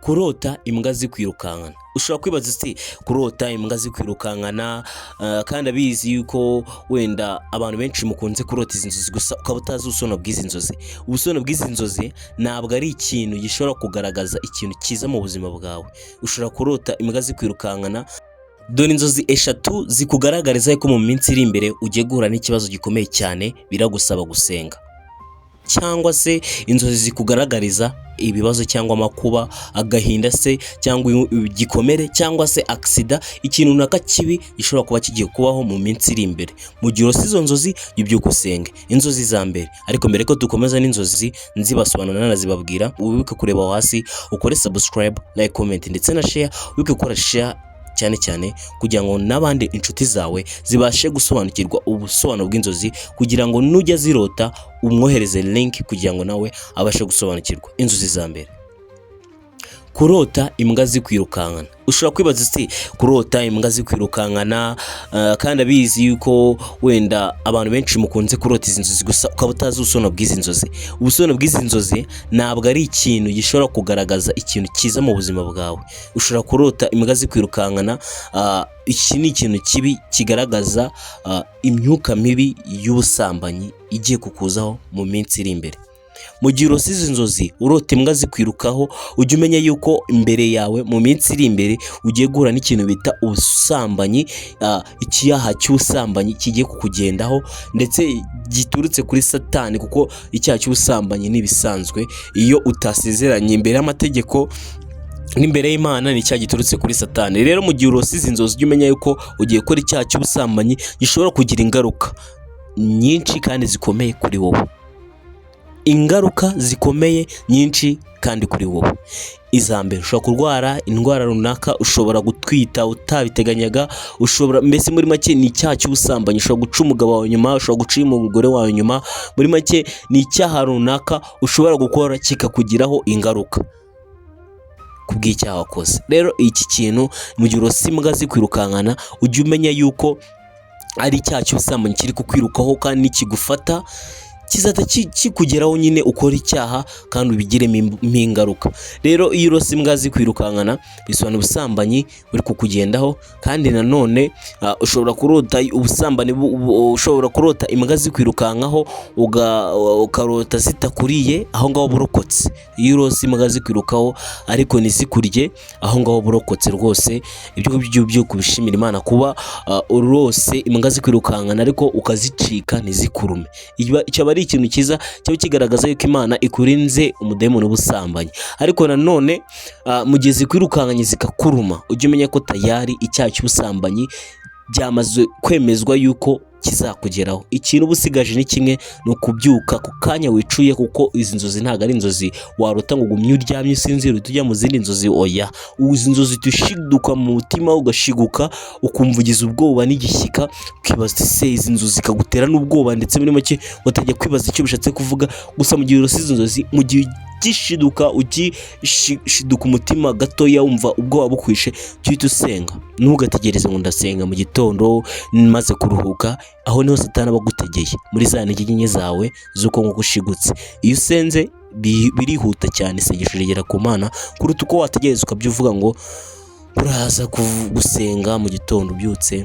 Kurota imbwa zikwirukankana. Ushobora kwibaza uti: "Kurota imbwa zikwirukankana?" Kandi abizi yuko wenda abantu benshi mukunze kurota izi nzozi, gusa ukaba utazi ubusobanuro bw'izi nzozi. Ubusobanuro bw'izi nzozi ntabwo ari ikintu gishobora kugaragaza ikintu cyiza mu buzima bwawe. Ushobora kurota imbwa zikwirukankana. Dore inzozi eshatu zikugaragariza ko mu minsi iri imbere ugiye guhura n'ikibazo gikomeye cyane, biragusaba gusenga, cyangwa se inzozi zikugaragariza ibibazo cyangwa amakuba, agahinda se, cyangwa igikomere, cyangwa se accident, ikintu runaka kibi gishobora kuba kigiye kubaho mu minsi iri imbere. Mu gihe urose izo nzozi, jya ubyuka usenge. Inzozi za mbere, ariko mbere ko dukomeza n'inzozi nzibasobanura nanazibabwira, wibuke kureba aho hasi ukore subscribe, like, comment ndetse na share. Wibuke gukora share cyane cyane kugira ngo n'abandi inshuti zawe zibashe gusobanukirwa ubusobanuro bw'inzozi, kugira ngo nujya zirota umwohereze link kugira ngo nawe abashe gusobanukirwa. Inzozi za mbere: kurota imbwa zikwirukankana. Ushobora kwibaza uti: "Kurota imbwa zikwirukankana?" Kandi abizi yuko wenda abantu benshi mukunze kurota izi nzozi, gusa ukaba utazi ubusobanuro bw'izi nzozi. Ubusobanuro bw'izi nzozi ntabwo ari ikintu gishobora kugaragaza ikintu cyiza mu buzima bwawe. Ushobora kurota imbwa zikwirukankana, iki ni ikintu kibi kigaragaza imyuka mibi y'ubusambanyi igiye kukuzaho mu minsi iri imbere. Mu gihe urose izi nzozi, urota imbwa zikwirukaho, ujye umenya yuko imbere yawe mu minsi iri imbere ugiye guhura n'ikintu bita ubusambanyi, icyaha cy'ubusambanyi kigiye kukugendaho, ndetse giturutse kuri Satani, kuko icyaha cy'ubusambanyi ni ibisanzwe iyo utasezeranye imbere y'amategeko n'imbere y'Imana, ni icyaha giturutse kuri Satani. Rero mu gihe urose izi nzozi, ujye umenya yuko ugiye gukora icyaha cy'ubusambanyi gishobora kugira ingaruka nyinshi kandi zikomeye kuri wowe, ingaruka zikomeye nyinshi kandi kuri wowe. Iza mbere, ushobora kurwara indwara runaka, ushobora gutwita utabiteganyaga, ushobora, mbese muri make ni icyaha cy'ubusambanyi. Ushobora guca umugabo wawe nyuma, ushobora guca umugore wawe nyuma. Muri make ni icyaha runaka ushobora gukora kikakugiraho ingaruka ku bw'icyaha wakoze. Rero iki kintu, mu gihe urose imbwa zikwirukankana, ujye umenya yuko ari icyaha cy'ubusambanyi kiri kukwirukaho, kandi nikigufata kizahita kikugeraho nyine, ukora icyaha kandi ubigiremo ingaruka. Rero iyo urose imbwa zikwirukankana, bisobanura ubusambanyi buri kukugendaho. Kandi nanone ushobora kurota ubusambanyi, ushobora kurota imbwa zikwirukankaho, ukarota zitakuriye, aho ngaho burokotse. Iyo urose imbwa zikwirukaho ariko ntizikurye, aho ngaho burokotse rwose. Ibyo ngibyo byo kubishimira Imana, kuba urose imbwa zikwirukankana ariko ukazicika ntizikurume, cyaba ari ikintu cyiza, cyaba kigaragaza yuko Imana ikurinze umudayimoni w'ubusambanyi. Ariko nanone mu gihe zikwirukankanye zikakuruma, ujye umenya ko tayari icyaha cy'ubusambanyi byamaze kwemezwa yuko kizakugeraho. Ikintu uba usigaje ni kimwe, ni ukubyuka ku kanya wicuye, kuko izi nzozi ntabwo ari inzozi warota ngo ugumye uryamye usinzire uhite ujya mu zindi nzozi. Oya, izi nzozi ushiduka mu mutima, ugashiguka, ukumva ugize ubwoba n'igishyika, ukibaza uti: "Se izi nzozi?" Zikagutera n'ubwoba, ndetse muri make ugatangira kwibaza icyo bishatse kuvuga. Gusa mu gihe urose izi nzozi, mu gihe ugishiduka, ugishiduka umutima gatoya, wumva ubwoba bukwishe, jya uhita usenga. Ntugategereze ngo ndasenga mu gitondo maze kuruhuka. Aho niho Satani aba agutegeye muri za ntege nke zawe z'uko nguko ushigutse. Iyo usenze birihuta cyane, isengesho rigera ku Mana kuruta uko wategereza ukabya uvuga ngo uraza gusenga mu gitondo ubyutse.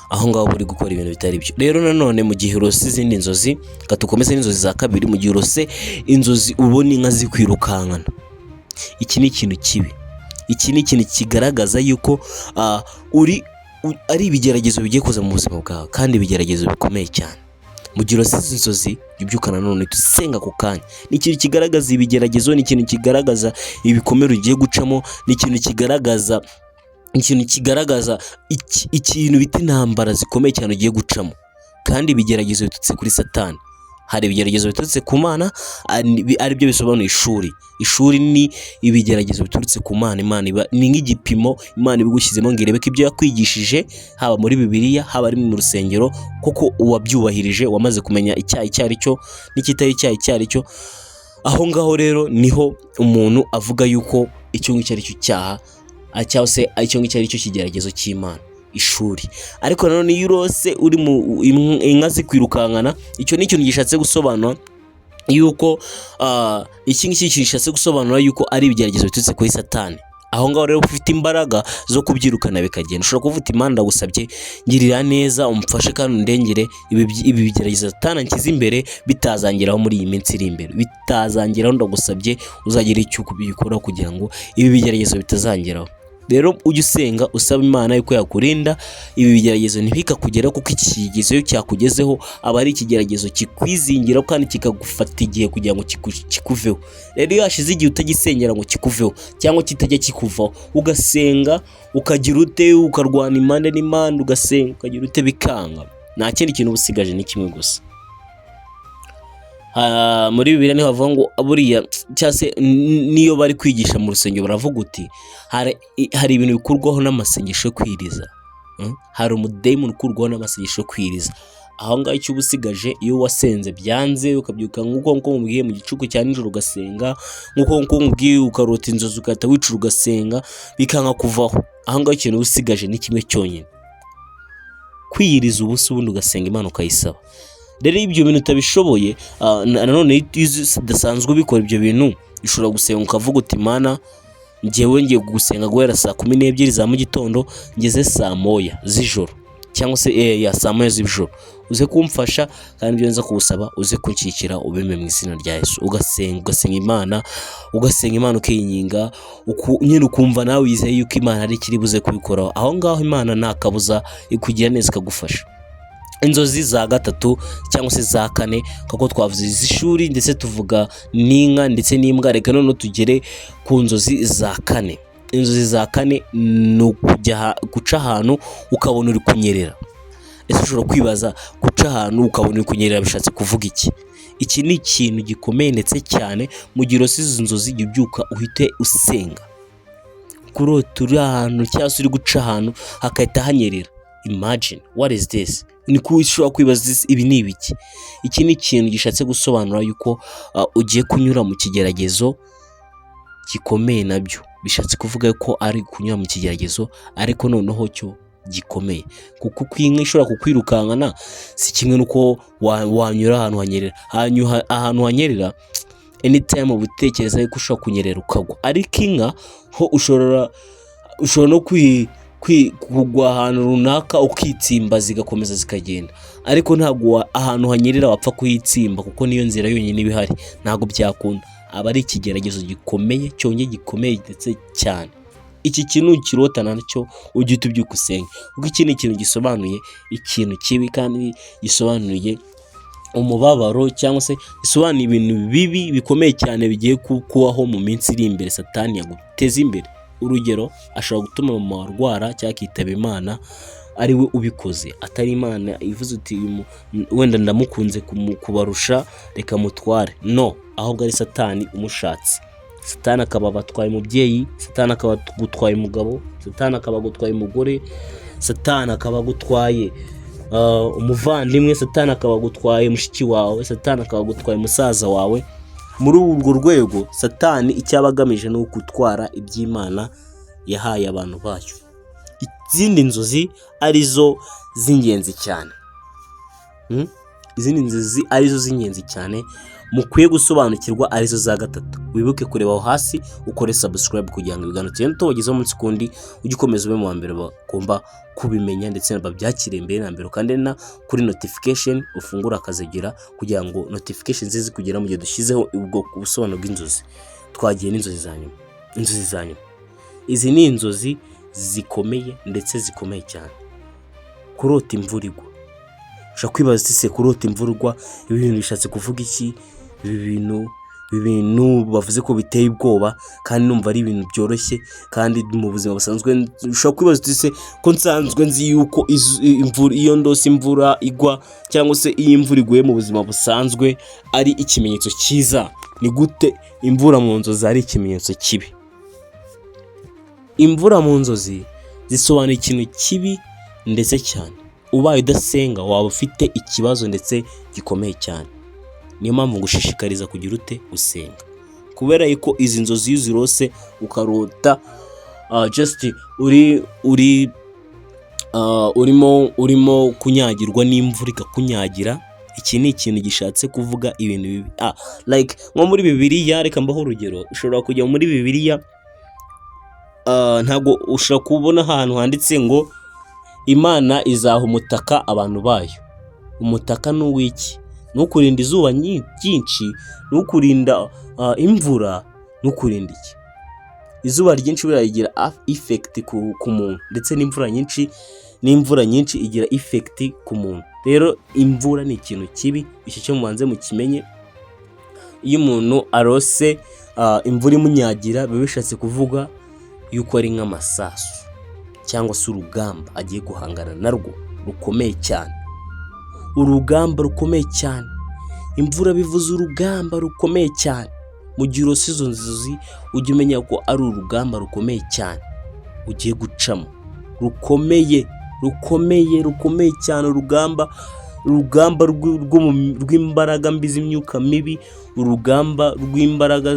Aho ngaho uri gukora ibintu bitari byo. Rero nanone mu gihe urose izindi nzozi, reka dukomeze n'inzozi za kabiri. Mu gihe urose inzozi ubona inka zikwirukankana, iki ni ikintu kibi. Iki ni ikintu kigaragaza yuko uri ari ibigeragezo bigiye kuza mu buzima bwawe, kandi ibigeragezo bikomeye cyane. Mu gihe urose izi nzozi, jya ubyuka nanone uhita usenga ako kanya. Ni ikintu kigaragaza ibigeragezo, ni ikintu kigaragaza ibikomere ugiye gucamo, ni ikintu kigaragaza ikintu bita intambara zikomeye cyane ugiye gucamo, kandi ibigeragezo biturutse kuri Satani. Hari ibigeragezo biturutse ku Mana, aribyo bisobanuye ishuri. Ishuri ni ibigeragezo biturutse ku Mana. Imana iba ni nk'igipimo Imana ibigushyizemo ngo irebe ko ibyo yakwigishije, haba muri Bibiliya, haba ari mu rusengero, koko uwabyubahirije, wamaze kumenya icyaha icyo ari cyo n'ikitari icyaha icyo ari cyo. Aho ngaho rero niho umuntu avuga yuko icyo ngicyo ari cyo cyaha, cyangwa se icyo ngicyo ari cyo kigeragezo cy'Imana, ishuri. Ariko nanone iyo urose uri mu inka zikwirukankana, icyo ni ikintu gishatse gusobanura yuko iki ngiki gishatse gusobanura yuko ari ibigeragezo biturutse kuri Satani. Aho ngaho rero ufite imbaraga zo kubyirukana bikagenda. Ushobora kuvuga uti: "Imana, ndagusabye, ngirira neza, umfashe kandi undengere ibi bigeragezo Satani anshyize imbere, bitazangeraho muri iyi minsi iri imbere, bitazangeraho. Ndagusabye uzagira icyo ubikora kugira ngo ibi bigeragezo bitazangeraho." Rero ujye usenga usaba Imana yuko yakurinda ibi bigeragezo ntibikakugeraho, kuko iki kigeragezo iyo cyakugezeho aba ari ikigeragezo kikwizingiraho kandi kikagufata igihe kugira ngo kikuveho. Rero iyo hashize igihe utagisengera ngo kikuveho cyangwa kitajya kikuvaho, ugasenga ukagira ute, ukarwana impande n'impande, ugasenga ukagira ute, bikanga, nta kindi kintu uba usigaje, ni kimwe gusa. Muri Bibiliya niho havuga ngo buriya, cyangwa se n'iyo bari kwigisha mu rusengero baravuga uti hari ibintu bikurwaho n'amasengesho yo kwiriza. Hari umudayimoni ukurwaho n'amasengesho yo kwiriza. Aho ngaho icyo uba usigaje, iyo wasenze byanze, ukabyuka nk'uko mubwiye mu gicuku cya nijoro ugasenga, nk'uko mubwiye ukarota inzozi ugahita wicura ugasenga bikanga kuvaho, aho ngaho ikintu uba usigaje ni kimwe cyonyine: kwiyiriza ubusa, ubundi ugasenga Imana ukayisaba. Rero iyo ibyo bintu utabishoboye, nanone iyo udasanzwe ubikora ibyo bintu, ushobora gusenga ukavuga uti: "Mana, njyewe ngiye gusenga guhera saa 12 za mu gitondo ngeze saa 1 z'ijoro, cyangwa se ya saa 1 z'ijoro, uze kumfasha, kandi ibyo nza kuwusaba uze kunshyigikira, ubime mu izina rya Yesu." Ugasenga, ugasenga Imana, ugasenga Imana, ukiyinginga, nyine ukumva nawe wizeye yuko Imana ari ikiri buze kubikoraho. Aho ngaho Imana nta kabuza ikugira neza, ikagufasha. Inzozi za gatatu cyangwa se za kane, kuko twavuze iz'ishuri ndetse tuvuga n'inka ndetse n'imbwa, reka noneho tugere ku nzozi za kane. Inzozi za kane ni ukujya guca ahantu ukabona uri kunyerera. Ese ushobora kwibaza, guca ahantu ukabona uri kunyerera bishatse kuvuga iki? Iki ni ikintu gikomeye ndetse cyane. Mu gihe urose izi nzozi, jya ubyuka uhite usenga. Kurota uri ahantu cyangwa se uri guca ahantu hagahita hanyerera, imagine, what is this? Ni ko ushobora kwibaza, ibi ni ibiki? Iki ni ikintu gishatse gusobanura yuko ugiye kunyura mu kigeragezo gikomeye. Nabyo bishatse kuvuga ko ari kunyura mu kigeragezo, ariko noneho cyo gikomeye, kuko uko inka ishobora kukwirukankana si kimwe n'uko wanyura ahantu hanyerera. Ahantu hanyerera, anytime uba utekereza yuko ushobora kunyerera ukagwa, ariko inka ho ushobora no kugwa ahantu runaka ukitsimba, zigakomeza zikagenda, ariko ntabwo ahantu hanyerera wapfa kuhitsimba, kuko niyo nzira yonyine iba ihari, ntabwo byakunda. Aba ari ikigeragezo gikomeye cyongeye gikomeye ndetse cyane. Iki kintu ukirota nacyo ujye uhita ubyuka usenge, kuko iki ni ikintu gisobanuye ikintu kibi kandi gisobanuye umubabaro, cyangwa se gisobanuye ibintu bibi bikomeye cyane bigiye kubaho mu minsi iri imbere. Satani yaguteza imbere. Urugero, ashobora gutuma mama arwara cyangwa akitaba Imana ari we ubikoze, atari Imana ivuze uti: "Wenda ndamukunze kubarusha, reka mutware." No, ahubwo ari Satani umushatse. Satani akaba abatwaye umubyeyi, Satani akaba agutwaye umugabo, Satani akaba agutwaye umugore, Satani akaba agutwaye umuvandimwe, Satani akaba agutwaye mushiki wawe, Satani akaba agutwaye musaza wawe. Muri urwo rwego, Satani icyo aba agamije ni ugutwara iby'Imana yahaye abantu bayo. Izindi nzozi arizo z'ingenzi cyane, Izindi nzozi arizo z'ingenzi cyane mukwiye gusobanukirwa, arizo za gatatu, wibuke kureba aho hasi ukore subscribe kugira ngo ibiganiro tugenda tubagezaho umunsi ku wundi ujye ukomeza ube mu wa mbere bagomba kubimenya ndetse babyakire mbere na mbere. Kandi na kuri notification ufungure akazogera kugira ngo notification zize kugera mu gihe dushyizeho ubwo busobanuro bw'inzozi. Twagiye n'inzozi za nyuma. Inzozi za nyuma, izi ni inzozi zikomeye ndetse zikomeye cyane. Kurota imvura igwa. Ushobora kwibaza uti: "Se kurota imvura igwa, ibi bintu bishatse kuvuga iki? Ibi bintu bavuze ko biteye ubwoba kandi numva ari ibintu byoroshye kandi mu buzima busanzwe." Ushobora kwibaza uti: "Se ko nsanzwe nzi yuko imvura, iyo ndose imvura igwa cyangwa se iyo imvura iguye mu buzima busanzwe ari ikimenyetso cyiza, ni gute imvura mu nzozi ari ikimenyetso kibi?" Imvura mu nzozi zisobanura ikintu kibi ndetse cyane. Ubaye udasenga waba ufite ikibazo ndetse gikomeye cyane. Niyo mpamvu ngushishikariza kugira ute? Gusenga, kubera yuko izi nzozi iyo uzirose, ukarota just uri urimo kunyagirwa n'imvura ikakunyagira. Iki ni ikintu gishatse kuvuga ibintu bibi. Like nko muri Bibiliya, reka mbaho urugero. Ushobora kujya muri Bibiliya, ntabwo ushobora kubona ahantu handitse ngo Imana izaha umutaka abantu bayo. Umutaka ni uw'iki? Ni ukurinda izuba ryinshi, ni ukurinda imvura, ni ukurinda iki? Izuba ryinshi buriya rigira effect ku muntu, ndetse n'imvura nyinshi igira effect ku muntu. Rero imvura ni ikintu kibi, iki cyo mubanze mukimenye. Iyo umuntu arose imvura imunyagira, biba bishatse kuvuga yuko ari nk'amasasu cyangwa se urugamba agiye guhangana narwo rukomeye cyane, urugamba rukomeye cyane. Imvura bivuze urugamba rukomeye cyane. Mu gihe urose izo nzozi, ujye umenya ko ari urugamba rukomeye cyane ugiye gucamo, rukomeye, rukomeye, rukomeye cyane. Urugamba rw'imbaraga mbi z'imyuka mibi, urugamba rw'imbaraga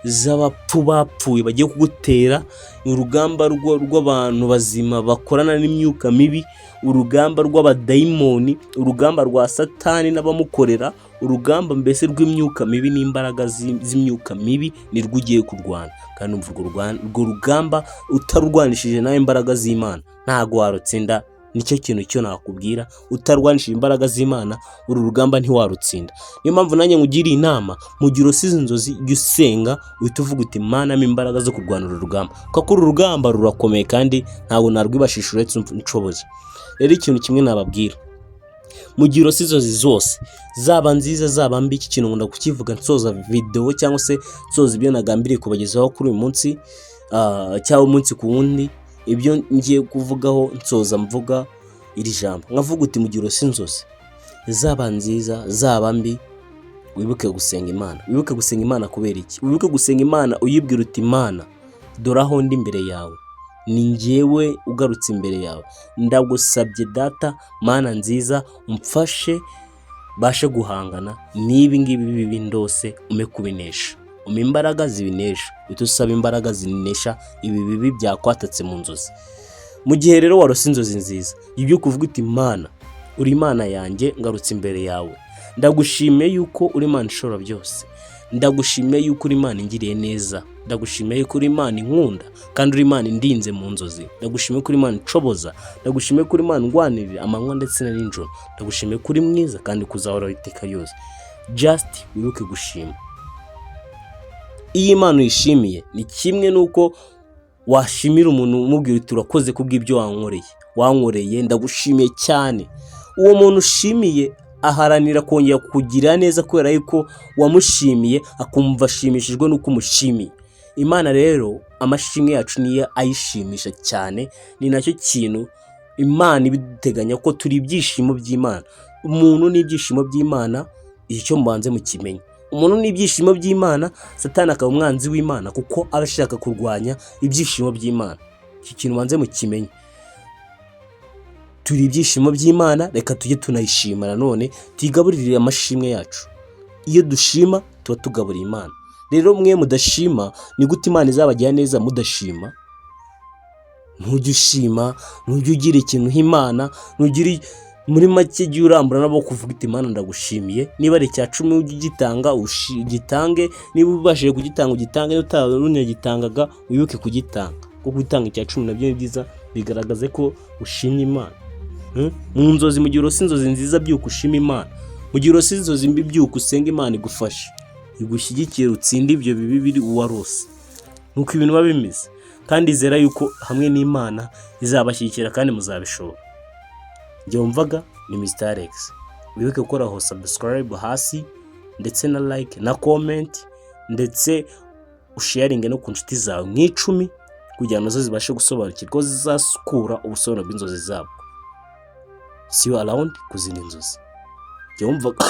z'abapfu bapfuye bagiye kugutera, urugamba rw'abantu bazima bakorana n'imyuka mibi, urugamba rw'abadayimoni, urugamba rwa Satani n'abamukorera, urugamba mbese rw'imyuka mibi n'imbaraga z'imyuka mibi nirwo ugiye kurwana. Kandi umva, urwo rugamba utarurwanishije nawe imbaraga z'Imana ntabwo warutsinda. Nicyo kintu cyo nakubwira: utarwanishije imbaraga z'Imana, uru rugamba ntiwarutsinda. Niyo mpamvu nanjye nkugiriye inama: mu gihe urose izi nzozi, jya usenga, uhita uvuga uti: "Mana, mpa imbaraga zo kurwana uru rugamba, kuko uru rugamba rurakomeye kandi ntabwo narwibashisha uretse unshoboje." Rero ikintu kimwe nababwira: mu gihe urose inzozi zose, zaba nziza, zaba mbi, iki kintu nkunda kukivuga nsoza videwo cyangwa se nsoza ibyo nagambiriye kubagezaho kuri uyu munsi cyangwa umunsi ku wundi. Ibyo ngiye kuvugaho, nsoza mvuga iri jambo, nkavuga uti: mu gihe urose inzozi, zaba nziza, zaba mbi, wibuke gusenga Imana. Wibuke gusenga Imana. Kubera iki? Wibuke gusenga Imana uyibwira uti: "Imana, dore aho ndi imbere yawe, ni njyewe ugarutse imbere yawe. Ndagusabye Data, Mana nziza, umfashe mbashe guhangana n'ibi ngibi bibi ndose, umpe kubinesha, umpe imbaraga zibinesha." Uhite usaba imbaraga zinesha ibi bibi byakwatatse mu nzozi. Mu gihe rero warose inzozi nziza, ibyo kuvuga uti: "Imana, uri Imana yanjye, ngarutse imbere yawe, ndagushimiye yuko uri Imana ishobora byose, ndagushimiye yuko uri Imana ingiriye neza, ndagushimiye yuko uri Imana inkunda kandi uri Imana indinze mu nzozi, ndagushimiye ko uri Imana inshoboza, ndagushimiye ko uri Imana indwanirira amanywa ndetse na nijoro, ndagushimiye ko uri mwiza kandi kuzahoraho iteka yose." Just wibuke gushima. Iyo Imana uyishimiye, ni kimwe n'uko washimira umuntu umubwira uti: "Urakoze kubw'ibyo wankoreye, ndagushimiye cyane." Uwo muntu ushimiye aharanira kongera kukugira neza kubera yuko wamushimiye, akumva ashimishijwe n'uko umushimiye. Imana rero, amashimwe yacu niyo ayishimisha cyane. Ni nacyo kintu Imana ibiduteganya, ko turi ibyishimo by'Imana. Umuntu ni ibyishimo by'Imana, icyo mubanze mukimenye. Umuntu ni ibyishimo by'Imana, Satani akaba umwanzi w'Imana kuko aba ashaka kurwanya ibyishimo by'Imana. Iki kintu mubanze mukimenye: turi ibyishimo by'Imana. Reka tujye tunayishima nanone, tuyigaburire amashimwe yacu. Iyo dushima tuba tugaburiye Imana. Rero mwe mudashima, ni gute Imana izabagira neza mudashima? Ntujya ushima, ntujya ugira ikintu uha Imana, ntugire muri make, jya urambura n'amaboko uvuga uti: "Imana, ndagushimiye." Niba ari icya cumi ujye ugitanga, ugitange. Niba ubashije kugitanga, ugitange. Niba utagitangaga, wibuke kugitanga, kuko gutanga icya cumi nabyo ni byiza, bigaragaza ko ushimye Imana. Mu nzozi, mu gihe urose inzozi nziza, byuka ushima Imana. Mu gihe urose inzozi mbi, byuka usenga Imana igufashe, igushyigikire, utsinde ibyo bibi biri uwarose. Nuko ibintu biba bimeze, kandi izera yuko hamwe n'Imana izabashyigikira kandi muzabishobora. Njye wumvaga ni Mr Alex. Wibuke gukora subscribe hasi, ndetse na like na comment, ndetse usharinge no ku nshuti zawe nk'icumi kugira ngo nazo zibashe gusobanukirwa ko zizasukura ubusobanuro bw'inzozi zabo. See you around ku zindi nzozi. Njye wumvaga